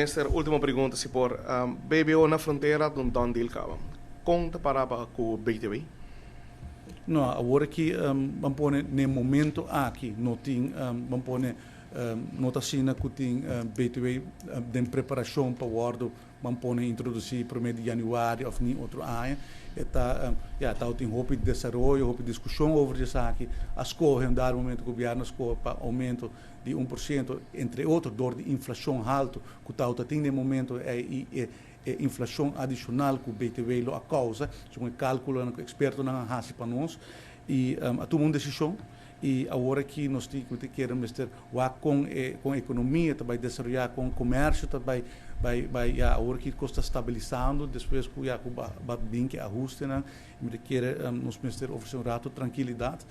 Minister, último pregunta, si por. BBO na frontera, un done deal kaba. Kon ta para ku BTW? No, awor aki, ban pone, na momento aki, no tin, ban pone, no ta asina ku tin BTW den preparashon pa wordu, ban pone, introdusí 1 di yanüari òf ni otro aña. Ta, ja, ta tin hopi desaroyo, hopi diskushon over esaki. A skohe, un dado momento, gobièrnu a skohe pa oumento di 1%, entre otro, dor di inflashon haltu, ku ta tin na momento e inflashon adishonal ku BTW lo a kousa, segun kálkulo ku ekspertonan a hasi pa nos, i a tuma un desishon, i awor aki nos tin ku ke mester wak ku ekonomia ta bai desaroyá, ku komersio ta bai, ja, awor aki kos ta stabilisando despues ku, ja, ku a bin ku ahustenan. Mi ke nos mester ofresé un ratu trankilidat.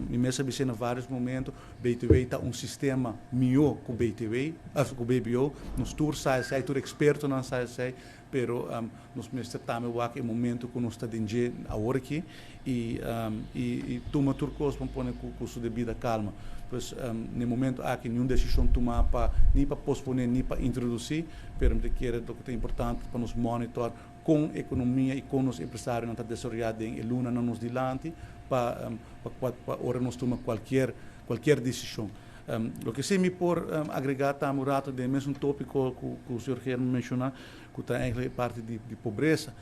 Mi mes a bisa na vários momento, BTW ta un sistema mihó ku BTW, ku BBO. Nos tur sa esei, tur ekspertonan sa esei, pero nos mester tambe wak e momento ku nos ta den awor aki i tuma tur kos, ban pone, ku su debido kalma. Pues na momento aki ningun desishon tumá ni pa posponé ni pa introdusí, pero mi ke ku ta importante pa nos monitor ku ekonomia i ku e empresarionan ta desaroyá den lunanan nos dilanti pa ora nos tuma kualke desishon. Loke si mi por agregá tambe un ratu den mesun tópiko ku señor German a menshoná, ku ta eigenlijk parti di pobresa.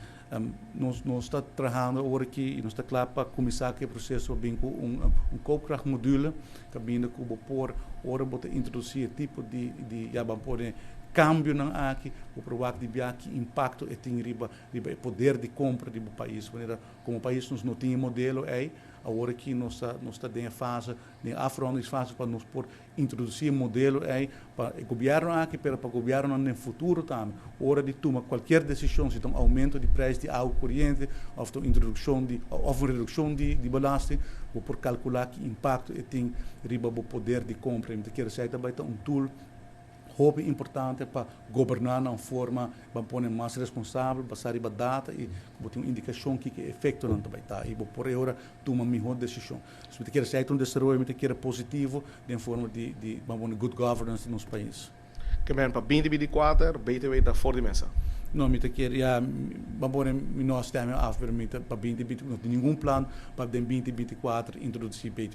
Nos ta trahando awor aki i nos ta kla pa kuminsá ku e proseso bin ku un koopkrachtmodule, kaminda ku por ora bo ta introdusí tipo di, ja, ban pone, kambionan aki, bo por wak di bia ki impakto e tin riba e poder di kompra di pais. Manera komo pais nos no tin modelo ei, awor aki nos ta den fase, den afrondingsfase pa nos por introdusí modelo ei pa e gobièrnu aki, pero pa gobièrnu den futuro tambe. Ora di tuma kualke desishon, si un oumento di preis di awa koriente, òf un introdukshon di, òf un redukshon di belasting, bo por kalkulá ki impakto e tin riba e poder di kompra. Anto, ke esei tambe ta un tool hopi importante pa goberná na un forma, ban pone, mas responsabel, basá riba data i ku tin un indikashon ki efektonan tambe ta i por ora tuma mihó desishon. So, mi ke esei un desaroyo, mi ke positivo den forma di, ban pone, good governance den nos pais. Ke men pa 2024 BTW ta for di mesa. No, mi ke, ja, ban pone, mi no stem af, pero mi pa 2020 no tin ningun plan pa den 2024 introdusí BTW.